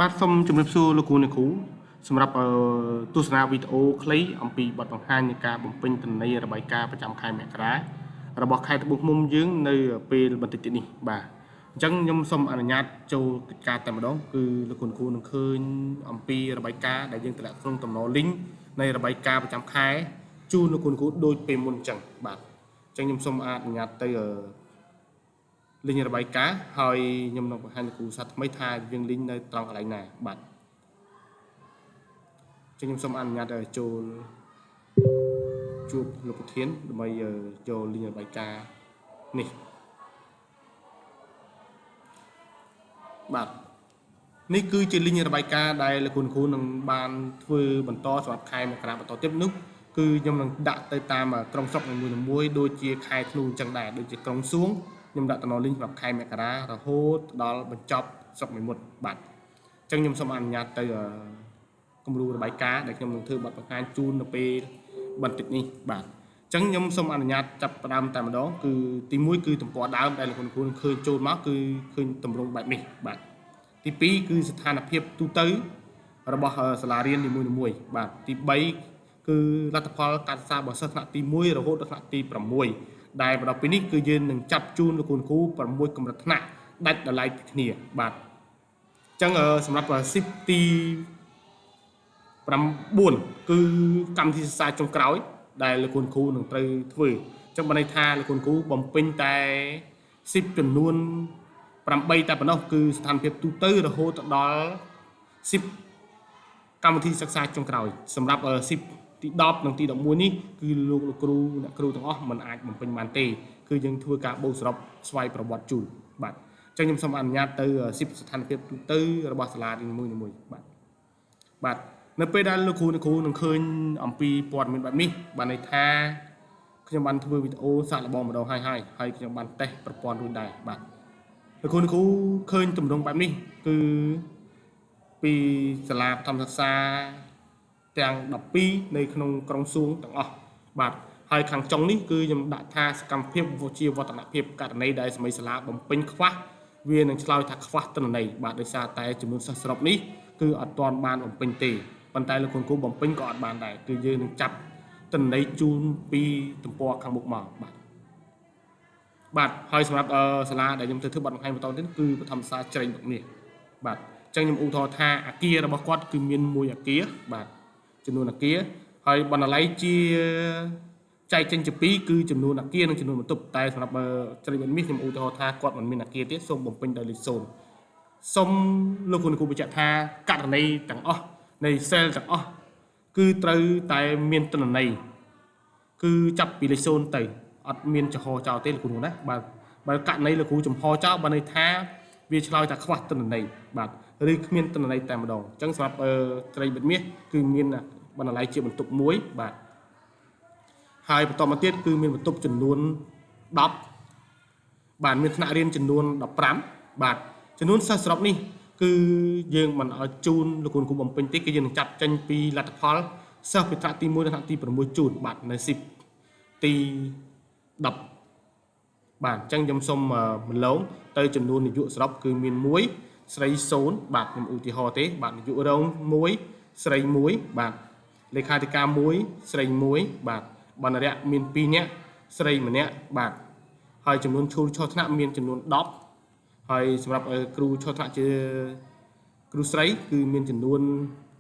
បាទសូមជម្រាបសួរលោកគ្រូអ្នកគ្រូសម្រាប់ទស្សនាវីដេអូខ្លីអំពីបទបង្ហាញនៃការបំពេញទិន្នន័យរបាយការណ៍ប្រចាំខែមករារបស់ខេត្តត្បូងឃ្មុំយើងនៅពេលបន្តិចទៀតនេះបាទអញ្ចឹងខ្ញុំសូមអនុញ្ញាតចូលកិច្ចការតែម្ដងគឺលោកគ្រូអ្នកគ្រូនឹងឃើញអំពីរបាយការណ៍ដែលយើងតម្លាក់ក្នុងតំណ link នៃរបាយការណ៍ប្រចាំខែជូនលោកគ្រូអ្នកគ្រូដូចពេលមុនអញ្ចឹងបាទអញ្ចឹងខ្ញុំសូមអនុញ្ញាតទៅ លីងរបាយការណ៍ហើយខ្ញុំនឹងបង្ហាញលោកគ្រូសាស្ត្រថ្មីថាយើងលីងនៅត្រង់កន្លែងណាបាទអញ្ចឹងខ្ញុំសូមអនុញ្ញាតឲ្យចូលជួបលោកប្រធានដើម្បីចូលលីងរបាយការណ៍នេះបាទនេះគឺជាលីងរបាយការណ៍ដែលលោកគ្រូនឹងបានធ្វើបន្តសម្រាប់ខែមករាបន្តទៀតនោះគឺខ្ញុំនឹងដាក់ទៅតាមក្រុងស្រុកនីមួយៗដូចជាខែធ្នូអញ្ចឹងដែរដូចជាក្រុងសួងខ្ញុំដាក់តំណលីងសម្រាប់ខែមករារហូតដល់បញ្ចប់ស្រុកមេមត់បាទអញ្ចឹងខ្ញុំសូមអនុញ្ញាតទៅគំរូរបាយការណ៍ដែលខ្ញុំនឹងធ្វើបទបង្ហាញជូននៅពេលបន្តិចនេះបាទអញ្ចឹងខ្ញុំសូមអនុញ្ញាតចាប់ផ្ដើមតែម្ដងគឺទី1គឺទំព័រដើមដែលលោកគ្រូឃើញចូលមកគឺឃើញទម្រង់បែបនេះបាទទី2គឺស្ថានភាពទូទៅរបស់សាលារៀននីមួយៗបាទទី3គឺលទ្ធផលការសិក្សារបស់សិស្សថ្នាក់ទី1រហូតដល់ថ្នាក់ទី6ដែលមកដល់ពេលនេះគឺយើងនឹងចាប់ជូនលោកគ្រូ6កម្រិតថ្នាក់ដាច់ដោយឡែកពីគ្នាបាទអញ្ចឹងសម្រាប់ស៊ីបទី9គឺកម្មវិធីសិក្សាចុងក្រោយដែលលោកគ្រូនឹងត្រូវធ្វើអញ្ចឹងបានន័យថាលោកគ្រូបំពេញតែស៊ីបចំនួន8តែប៉ុណ្ណោះគឺស្ថានភាពទូទៅរហូតដល់ស៊ីបកម្មវិធីសិក្សាចុងក្រោយសម្រាប់ស៊ីបទី10និងទី11នេះគឺលោកគ្រូអ្នកគ្រូទាំងអស់មិនអាចបំពេញបានទេគឺយើងធ្វើការបូកសរុបស្វ័យប្រវត្តិជូនបាទអញ្ចឹងខ្ញុំសូមអនុញ្ញាតទៅស៊ីបស្ថានភាពទូទៅរបស់សាលានីមួយៗបាទបាទនៅពេលដែលលោកគ្រូអ្នកគ្រូនឹងឃើញអំពីព័ត៌មានបែបនេះបានន័យថាខ្ញុំបានធ្វើវីដេអូសាកល្បងម្ដងហើយហើយខ្ញុំបានតេស្តប្រព័ន្ធរួចដែរបាទលោកគ្រូអ្នកគ្រូឃើញទម្រង់បែបនេះគឺពីសាលាបឋមសិក្សាទាំង12នៅក្នុងក្រុងសួងទាំងអស់បាទហើយខាងចុងនេះគឺខ្ញុំដាក់ថាសកម្មភាពជាវឌ្ឍនភាពករណីដែលសមីសាលាបំពេញខ្វះវានឹងឆ្លើយថាខ្វះទិន្នន័យបាទដោយសារតែចំនួនសិស្សសរុបនេះគឺអត់ទាន់បានបំពេញទេប៉ុន្តែលោកគ្រូបំពេញក៏អត់បានដែរគឺយើងនឹងចាប់ទិន្នន័យជូនពីទំព័រខាងមុខមកបាទបាទហើយសម្រាប់សាលាដែលខ្ញុំទៅធ្វើបទបង្ហាញបន្តទៀតគឺបឋមសិក្សាជ្រែងបុកមាសបាទអញ្ចឹងខ្ញុំឧទាហរណ៍ថាអាគាររបស់គាត់គឺមានមួយអាគារបាទចំនួនអាគារហើយបណ្ណាល័យជាចែកចេញជាពីរគឺចំនួនអាគារនិងចំនួនបន្ទប់តែសម្រាប់ជ្រែងបុកមាសខ្ញុំឧទាហរណ៍ថាគាត់មិនមានអាគារទេសូមបំពេញដោយលេខ0សូមលោកគ្រូបញ្ជាក់ថាករណីទាំងអស់នៃសេលទាំងអស់គឺត្រូវតែមានទិន្នន័យគឺចាប់ពីលេខ0ទៅអត់មានចំហចោលទេលោកគ្រូណាបាទបើករណីលោកគ្រូចំហចោលបានន័យថាវាឆ្លើយថាខ្វះទិន្នន័យបាទឬគ្មានទិន្នន័យតែម្ដងអញ្ចឹងសម្រាប់ត្រីបិទមាសគឺមានបណ្ណាល័យជាបន្ទប់មួយបាទហើយបន្តមកទៀតគឺមានបន្ទប់ចំនួន10បាទមានថ្នាក់រៀនចំនួន15បាទចំនួនសិស្សសរុបនេះគឺយើងមិនឲ្យជូនលោកគ្រូបំពេញទេគឺយើងនឹងចាប់ចេញពីលទ្ធផលសិស្សពីថ្នាក់ទី1ដល់ថ្នាក់ទី6ជូនបាទនៅស៊ីបទី10បាទអញ្ចឹងខ្ញុំសូមម្លងទៅចំនួននាយកសរុបគឺមាន1ស្រី0បាទខ្ញុំឧទាហរណ៍ទេបាទនាយករង1ស្រី1បាទលេខាធិការ1ស្រី1បាទបណ្ណារក្សមាន2នាក់ស្រី1នាក់បាទហើយចំនួនគ្រូឈរថ្នាក់មានចំនួន10ហើយសម្រាប់គ្រូឈរថ្នាក់ជាគ្រូស្រីគឺមានចំនួន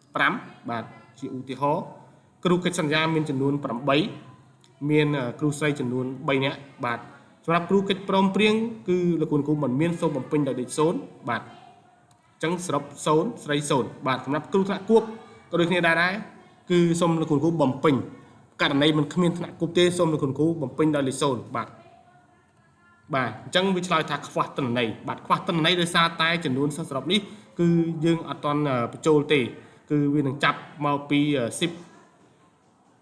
5បាទជាឧទាហរណ៍គ្រូកិច្ចសន្យាមានចំនួន8មានគ្រូស្រីចំនួន3នាក់បាទសម្រាប់គ្រូកិច្ចព្រមព្រៀងគឺលោកគ្រូមិនមានសូមបំពេញដោយលេខ0បាទអញ្ចឹងសរុប0ស្រី0បាទសម្រាប់គ្រូថ្នាក់គួបក៏ដូចគ្នាដែរគឺសូមលោកគ្រូបំពេញករណីមិនគ្មានថ្នាក់គួបទេសូមលោកគ្រូបំពេញដោយលេខ0បាទបាទអញ្ចឹងវាឆ្លើយថាខ្វះទិន្នន័យបាទខ្វះទិន្នន័យដោយសារតែចំនួនសិស្សសរុបនេះគឺយើងអត់ទាន់បញ្ចូលទេគឺវានឹងចាប់មកពីស៊ីប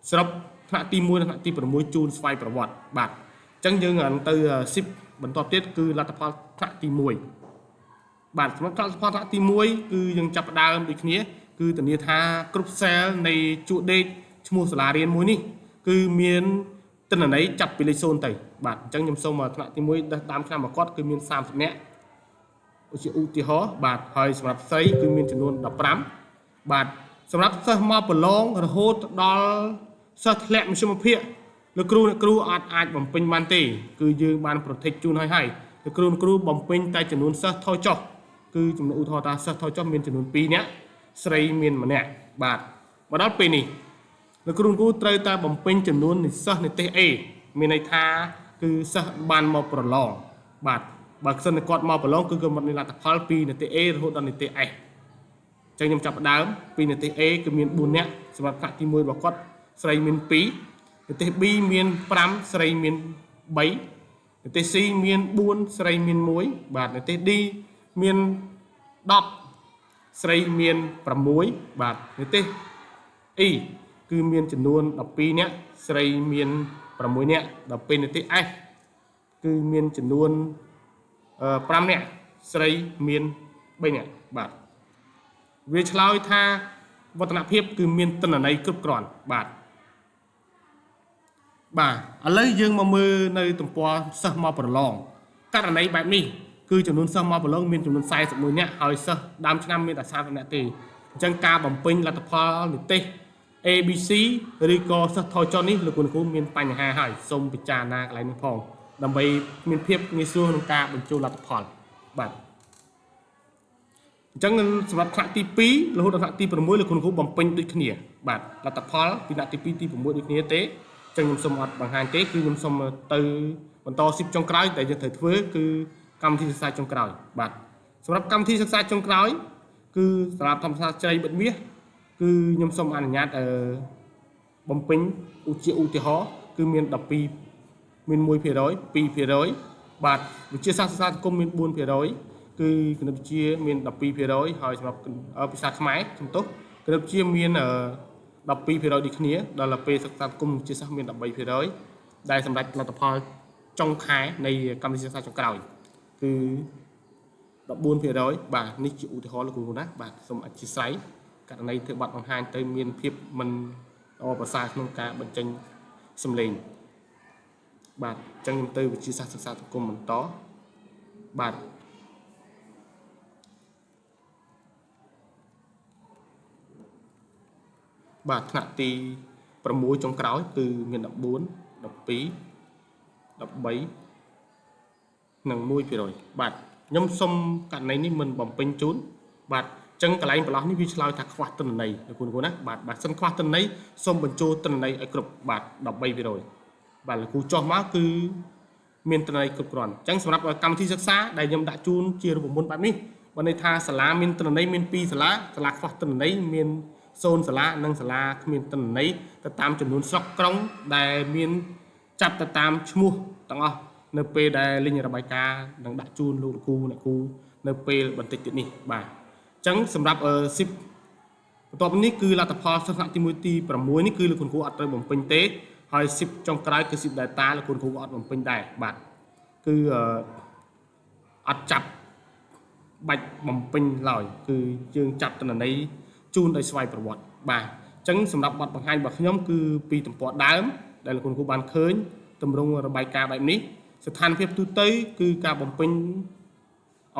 សរុបថ្នាក់ទី1និងថ្នាក់ទី6ជូនស្វ័យប្រវត្តិបាទអញ្ចឹងយើងទៅស៊ីបបន្តទៀតគឺលទ្ធផលថ្នាក់ទី1បាទសម្រាប់លទ្ធផលថ្នាក់ទី1គឺយើងចាប់ផ្ដើមដូចគ្នាគឺធានាថាគ្រប់សេលនៃជួរដេកឈ្មោះសាលារៀនមួយនេះគឺមានទិន្នន័យចាប់ពីលេខ0ទៅបាទអញ្ចឹងខ្ញុំសូមថ្នាក់ទី1តាមឆ្នាំរបស់គាត់គឺមាន30នាក់ ជាឧទាហរណ៍បាទហើយសម្រាប់ស្រីគឺមានចំនួន15បាទសម្រាប់សិស្សមកប្រឡងរហូតដល់សិស្សធ្លាក់មធ្យមភាគលោកគ្រូអ្នកគ្រូអត់អាចបំពេញបានទេគឺយើងបាន protect ជូនហើយហើយលោកគ្រូអ្នកគ្រូបំពេញតែចំនួនសិស្សថយចុះគឺចំនួនឧទាហរណ៍ថាសិស្សថយចុះមានចំនួន2នាក់ស្រីមាន1នាក់បាទមកដល់ពេលនេះលោកគ្រូអ្នកគ្រូត្រូវតែបំពេញចំនួននៃសិស្សនិទេស A មានន័យថាគឺសិស្សបានមកប្រឡងបាទបើសិនគាត់មកប្រឡងគឺគាត់មកមានលទ្ធផលពីនិទេស A រហូតដល់និទេស S អញ្ចឹងខ្ញុំចាប់ផ្ដើមពីនិទេស A គឺមាន4នាក់សម្រាប់ថ្នាក់ទី1របស់គាត់ស្រីមាន2និទេស B មាន5ស្រីមាន3និទេស C មាន4ស្រីមាន1បាទនិទេស D មាន10ស្រីមាន6បាទនិទេស E គឺមានចំនួន12នាក់ស្រីមាន6នាក់ដល់ពេលនិទេស F គឺមានចំនួន5នាក់ស្រីមាន3នាក់បាទវាឆ្លើយថាវឌ្ឍនភាពគឺមានទិន្នន័យគ្រប់គ្រាន់បាទបាទឥឡូវយើងមកមើលនៅទំព័រសិស្សមកប្រឡងករណីបែបនេះគឺចំនួនសិស្សមកប្រឡងមានចំនួន41នាក់ហើយសិស្សដើមឆ្នាំមានតែ30នាក់ទេអញ្ចឹងការបំពេញលទ្ធផលនិទេស ABC ឬក៏សិស្សថយចុះនេះលោកគ្រូមានបញ្ហាហើយសូមពិចារណាកន្លែងនេះផងដើម្បីមានភាពងាយស្រួលក្នុងការបញ្ចូលលទ្ធផលបាទអញ្ចឹងសម្រាប់ថ្នាក់ទី2រហូតដល់ថ្នាក់ទី6លោកគ្រូបំពេញដូចគ្នាបាទលទ្ធផលពីថ្នាក់ទី2ទី6ដូចគ្នាទេអញ្ចឹងខ្ញុំសូមអត់បង្ហាញទេគឺខ្ញុំសូមទៅបន្តស៊ីបចុងក្រោយដែលយើងត្រូវធ្វើគឺកម្មវិធីសិក្សាចុងក្រោយបាទសម្រាប់កម្មវិធីសិក្សាចុងក្រោយគឺសម្រាប់ធម្មសាស្ត្រជ្រៃបិទមាសគឺខ្ញុំសូមអនុញ្ញាតបំពេញជាឧទាហរណ៍គឺមាន12មាន1% 2%បាទវិទ្យាសាស្ត្រសង្គមមាន4%គឺគណិតវិទ្យាមាន12%ហើយសម្រាប់ភាសាខ្មែរសំទោសគណិតវិទ្យាមាន12%ដូចគ្នាដល់ពេលសិក្សាសង្គមវិទ្យាសាស្ត្រមាន13%ដែលសម្រាប់លទ្ធផលចុងខែនៃកម្មវិធីសិក្សាចុងក្រោយគឺ14%បាទនេះជាឧទាហរណ៍លោកគ្រូណាបាទសូមអធិស្ឋានករណីធ្វើបទបង្ហាញទៅមានភាពមិនល្អប្រសើរក្នុងការបញ្ចេញសម្លេងបាទអញ្ចឹងខ្ញុំទៅវិទ្យាសាស្ត្រសិក្សាសង្គមបន្តបាទបាទថ្នាក់ទី6ចុងក្រោយគឺមាន14 12 13និង1%បាទខ្ញុំសុំករណីនេះមិនបំពេញជូនបាទអញ្ចឹងកន្លែងប្រឡោះនេះវាឆ្លើយថាខ្វះទិន្នន័យលោកគ្រូណាបាទបាទសិនខ្វះទិន្នន័យសូមបញ្ចូលទិន្នន័យឲ្យគ្រប់បាទ13%បាទលោកគ្រូចុះមកគឺមានទិន្នន័យគ្រប់គ្រាន់អញ្ចឹងសម្រាប់កម្មវិធីសិក្សាដែលខ្ញុំដាក់ជូនជារូបមន្តបែបនេះបើន័យថាសាលាមានទិន្នន័យមាន2សាលាសាលាខ្វះទិន្នន័យមាន0សាលានិងសាលាគ្មានទិន្នន័យទៅតាមចំនួនស្រុកក្រុងដែលមានចាប់ទៅតាមឈ្មោះទាំងអស់នៅពេលដែលលេងរបាយការណ៍នឹងដាក់ជូនលោកគ្រូអ្នកគ្រូនៅពេលបន្តិចទៀតនេះបាទអញ្ចឹងសម្រាប់ស៊ីបបន្ទាប់នេះគឺលទ្ធផលសិស្សថ្នាក់ទី1ទី6នេះគឺលោកគ្រូអត់ត្រូវបំពេញទេហើយស៊ីបចុងក្រោយគឺស៊ីប data លោកគ្រូក៏អត់បំពេញដែរបាទគឺអត់ចាប់បាច់បំពេញឡើយគឺយើងចាប់ទិន្នន័យជូនដោយស្វ័យប្រវត្តិបាទអញ្ចឹងសម្រាប់បទបង្ហាញរបស់ខ្ញុំគឺពីទំព័រដើមដែលលោកគ្រូបានឃើញទម្រង់របាយការណ៍បែបនេះស្ថានភាពទូទៅគឺការបំពេញ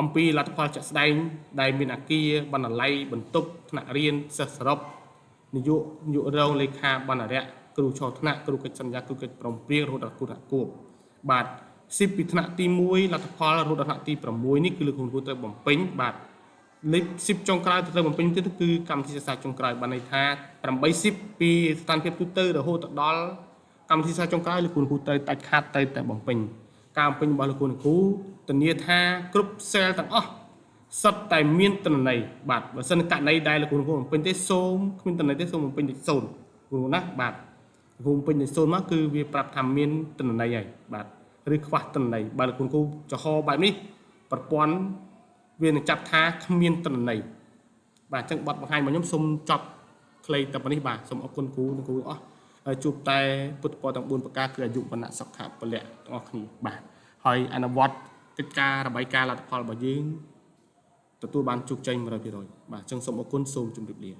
អំពីលទ្ធផលជាក់ស្ដែងដែលមានអាគារបណ្ណាល័យបន្ទប់ថ្នាក់រៀនសិស្សសរុបនាយករងលេខាបណ្ណារៈគ្រូឈរថ្នាក់គ្រូកិច្ចសន្យាគ្រូកិច្ចព្រមព្រៀងរហូតដល់គ្រូថ្នាក់គួបបាទស៊ីបពីថ្នាក់ទី1លទ្ធផលរហូតដល់ថ្នាក់ទី6នេះគឺលោកគ្រូត្រូវបំពេញបាទលេខស៊ីបចុងក្រោយត្រូវបំពេញទៀតគឺកម្មវិធីសិក្សាចុងក្រោយបានន័យថា8ស៊ីបពីស្ថានភាពទូទៅរហូតដល់កម្មវិធីសិក្សាចុងក្រោយលោកគ្រូត្រូវដាច់ខាតត្រូវតែបំពេញការបំពេញរបស់លោកគ្រូធានាថាគ្រប់សេលទាំងអស់សុទ្ធតែមានទិន្នន័យបាទបើសិនករណីដែលលោកគ្រូបំពេញទេសូមគ្មានទិន្នន័យទេសូមបំពេញលេខ0គ្រូណាបាទគ្រូបំពេញលេខ0មកគឺវាប្រាប់ថាមានទិន្នន័យហើយបាទឬខ្វះទិន្នន័យបើលោកគ្រូចំហបែបនេះប្រព័ន្ធវានឹងចាប់ថាគ្មានទិន្នន័យបាទអញ្ចឹងបទបង្ហាញរបស់ខ្ញុំសូមចប់ខ្លីតែប៉ុណ្នេះបាទសូមអរគុណគ្រូនិងគ្រូអស់ហើយជួបតែពុទ្ធពរទាំង4ប្រការគឺអាយុវណ្ណៈសុខៈពលៈទាំងអស់គ្នាបាទហើយអនុវត្តកិច្ចការរបាយការណ៍លទ្ធផលរបស់យើងទទួលបានជោគជ័យ100%បាទអញ្ចឹងសូមអរគុណសូមជម្រាបលា